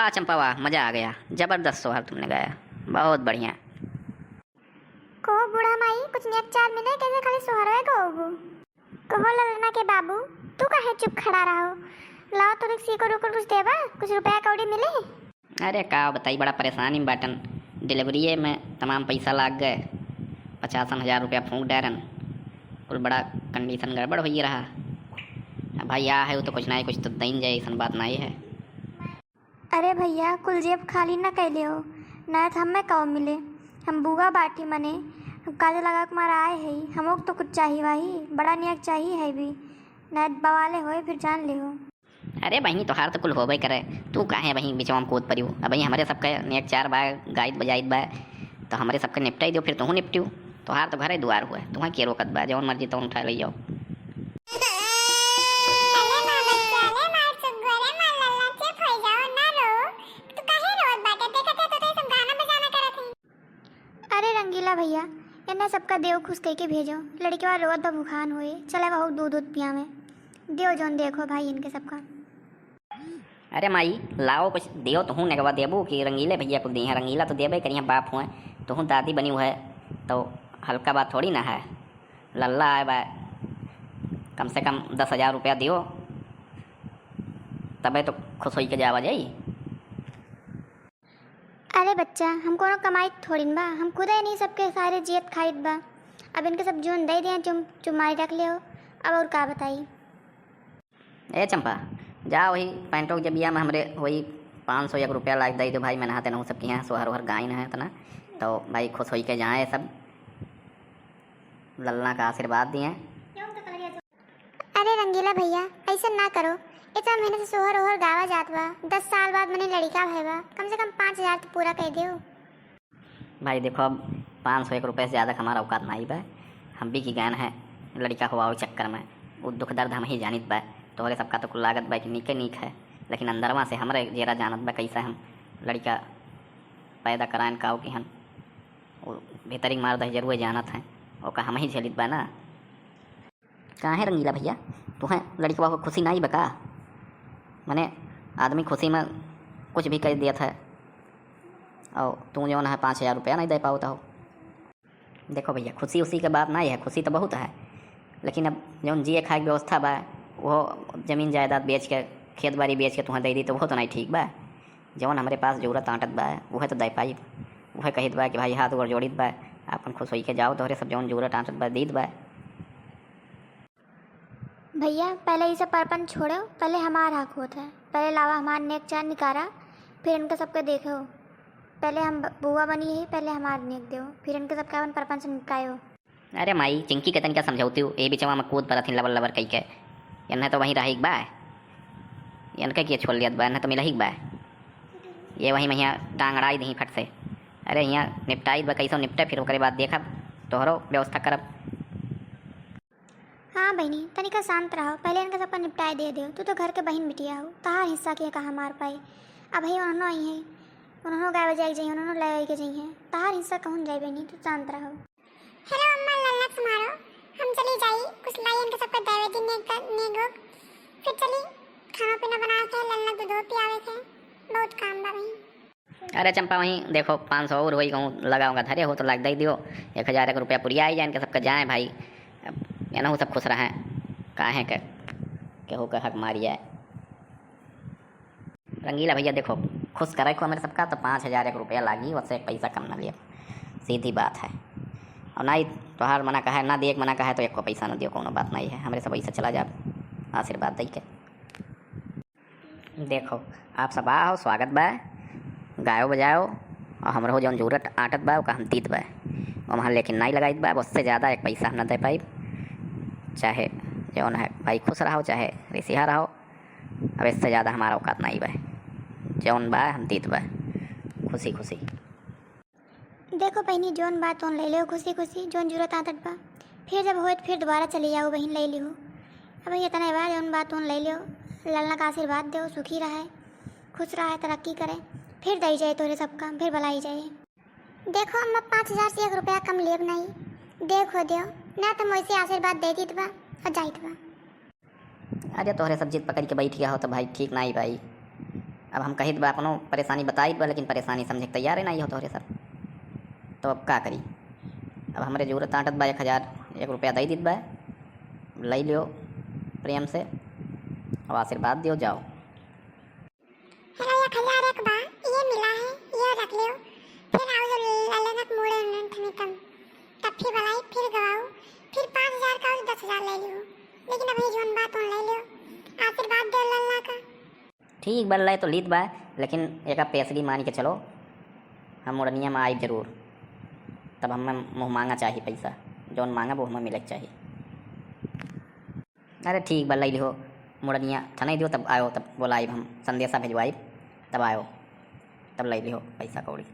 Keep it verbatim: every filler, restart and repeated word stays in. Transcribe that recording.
वाह चंपा, वाह, मजा आ गया, जबरदस्त सोहर तुमने गाया, बहुत बढ़िया। कहो बूढ़ा माई, कुछ नेक चार मिले, कैसे खाली सोहरवे गावबू? कहो ललना के बाबू, तू काहे चुप खड़ा रहो? लाओ, तोरे सीकर उकर कुछ देबा, कुछ रुपया कौड़ी मिले? अरे का बताई, बड़ा परेशानी में बाटन, डिलीवरिये में तमाम पैसा लाग गए, पचासन हजार रुपया फूंक डारन, कुल बड़ा कंडीशन गड़बड़ होई रहा। अब भाई आ है, वो तो कुछ ना ही कुछ तो दइन जाए, ऐसन बात नहीं है। अरे भैया, कुल जेब खाली न कैले हो, ना तो हमें कौ मिले। हम बुआ बाटी मने, हम काजे लगा के मारा आए है, हमोक तो कुछ चाही वाही, बड़ा नियक चाही है भी, ना बवाले होए फिर जान ले हो। अरे बहिनी, तोहार तो कुल होबे करे, तू काहे बहिनी बिचवा में कूद परियो? अब हमरे सबके नियक चार बा, गाइत बजाइत बा, तो हमरे सबके निपटाई दियो, फिर तोहू निपटियो। तोहार तो घरे दुआर हुआ, तुहें के रोकत बा, जौन मर्जी तौन उठा ले जाओ। अरे माँ बच्चा, अरे माँ चुग्गू, अरे माँ लल्ला, चुप हो जाओ ना, रो। तू काहे रोत बाटे? देखत है तो, तो ये सब गाना बजाना करत है। अरे रंगीला भैया, इन्हें सबका देव खुश कह के भेजो, लड़कवा रोत बा भुखान होए, चले वहू दूध दूध पियावे। देव जौन देखो भाई इनके सबका। अरे माई, लाओ कुछ दियो, तुहूँ नेगवा देबू कि रंगीले भैया कुल दी हैं? रंगीला तो देबे करिया, बाप हुए, तुहूँ दादी बनी हुए, तो हल्का बात थोड़ी ना है। लल्ला आए बा, कम से कम दस हजार रुपया दियो, तबे तो खुश होई के जावा जाई। अरे बच्चा, हम कोनो कमाई थोड़िन बा, हम खुदे नहीं सबके सारे जियत खाइत बा। अब इनके सब जून दे दिया, चुम चुमारी रख ले हो। अब और का बताई? ए चंपा, जा वही पैंटो के जबिया में हमरे वही पाँच सौ एक रुपया लाग दे दो भाई, मैं नहाते नहूँ सबके यहाँ सोहर ओहर गाइन है इतना, तो भाई खुश होई के जाए सब, ललना का आशीर्वाद दिए। अरे रंगीला भैया, ऐसे ना करो, इतना मेहनत से सोहर ओहर गावा जात बा, दस साल बाद मने लड़िका भय बा, कम से कम पाँच हजार तो पूरा कर दो। भाई देखो, अब पाँच सौ एक रुपये से ज़्यादा हमारा औकात नहीं बा। हम भी की गए हैं लड़का हुआ चक्कर में, वो दुख दर्द हम ही जानित बा। तोहरे सबका तो कुल लागत बा कि नीके नीक है, लेकिन अंदरवा से हमरे जेरा जानत बा कैसे हम लड़का पैदा करायन का कि हम वो भीतरी मार दह जरुए जानत हैं, ओका हम ही झेलित बा ना। काहे रंगीला भैया, तुहें लड़कवा को खुशी नाई बा का? मने आदमी खुशी में कुछ भी कर देत है, और तू जौन है पाँच हजार रुपया नहीं दे पावत हो। देखो भैया, खुशी उसी के बात नहीं है, खुशी तो बहुत है, लेकिन अब जौन जिए खाए के व्यवस्था बा, वो जमीन जायदाद बेच के, खेत बाड़ी बेच के तुहें दे दी तो वो तो नहीं ठीक बा। जौन हमरे पास जरूरत आटत बा, उहे तो दे पाइब। उहे कहित बा कि भाई हाथ गोड़ जोड़ित बा, आपन खुश होई के जाओ, तोहरे सब जौन जरूरत आटत बा दीत बा। भैया, पहले ई सब परपंच छोड़ो, पहले हमार हक होत है। पहले लावा हमार नेक चार निकारा, फिर इनके सबके देखो। पहले हम ब-, बुआ बनी है, पहले हमार नेक दो, फिर इनके सबके अपन परपंच निपटायो। अरे माई, चिंकी के तनिका समझौती हूँ, ए बिचवा में कूद परत हिन लबर लबर कई के। इन्हें तो वहीं रही बा, इनके किए छोड़ लियत बा, इन्हें तो मिलही बा। ये वहीं महिया टांगड़ाई दही फट से। अरे हियाँ निपटाई बा, कैसो निपटे, फिर ओकरे बाद देखब, तोहरो व्यवस्था करब। हाँ बहिनी, तनिका शांत रहो, पहले इनका सबका निपटाए दे दो। तू तो घर के बहिन बिटिया हो, तहार हिस्सा के कहाँ मार पाए? अब ही उन्होंने आई है, उन्होंने गाय बजाए के जाइए, उन्होंने लय के जाइए, तहार हिस्सा कहूँ जाए बहिनी, तू शांत रहो। हेलो अम्मा, लल्ला के संभारो, हम चली जाई, कुछ लाई इनके सबका देवे दी नेग, नेगो, फिर चली खाना पीना बना के लल्ला दूधो पियावे के, बहुत काम बा बहिन। अरे चंपा, वहीं देखो, पाँच सौ और होई कहूँ लगाऊंगा, धरे हो तो लाग दे दियो, एक हजार एक रुपया पुरिया आई जाए इनके सबके जाए भाई, अब ये ना हो सब खुश रहें, काहे के केहू के हक मारी जाए। रंगीला भैया देखो, खुश करे को हमरे सबका तो पाँच हजार एक रुपया लागी, उससे एक पैसा कम ना लियो, सीधी बात है। और ना ही तोहार मना कहे, ना दिए के मना कहे तो एको पैसा ना दियो, कोनो बात नहीं है, हमरे सब ऐसे चला जाब आशीर्वाद दे के। देखो, आप सब आओ, स्वागत बा, गायो बजाओ, और हमरो जौन जरूरत आटत बा ओका हम दीत बा। हम लेकिन नहीं लगाइत बा, उससे ज़्यादा एक पैसा हम ना दे पाइब। चाहे जौन है भाई खुश रहो, चाहे रिसिहा रहो, अब इससे ज़्यादा हमारा औकात नहीं बा। जौन बा हम दीत बा खुशी खुशी। देखो बहिनी, जौन बा तौन ले लेओ खुशी खुशी, जौन जरूरत आदत बा, फिर जब होए तो फिर दोबारा चली आओ बहिन, ले लिहो। अब इतना बा, जौन बा तौन ले लिहो, ललना का आशीर्वाद दो, सुखी रहे, खुश रहे, तरक्की करे, फिर दई जाए तोरे सब काम, फिर भलाई जाए। देखो अम्मा, पाँच हजार से एक रुपया कम लेब नहीं, देखो दियो, ना तो हम वैसे आशीर्वाद दे दीत बा और जाइत बा। अरे तोहरे सब जिद पकड़ के बैठ गया हो तो भाई ठीक ना ही भाई। अब हम कहित बा, अपनो परेशानी बताइत बा, लेकिन परेशानी समझे के तैयार है ना, ये हो तोहरे सब। तो अब का करी? अब हमरे जरूरत आटत बा, एक हजार, एक रुपया दई दीत बा, लई लियो प्रेम से, अब आशीर्वाद दियो, जाओ। हेलो, एक हजार एक बा, ये मिला है, ये रख लियो। फिर आओ जब ललन का मूड एंड ठमी तब, तब फिर बुलाई, फिर गवाऊ, फिर पाँच हजार का और दस हजार ले लियो। लेकिन अभी जोन बात उन ले लियो, आशीर्वाद दे ललना का। ठीक बा, ले तो लीत बा, लेकिन एका पेशगी मान के चलो, हम मुड़निया में आइब जरूर। तब हमें मुँह मांगा चाही पैसा, जौन मांगब वो हमें मिले के चाही। अरे ठीक बा, लई लिहो मुड़निया, ठनई दियो, तब आयो, तब बोलाइब हम, संदेशा भेजवाइब, तब आयो, तब लई लिहो पैसा कौड़ी।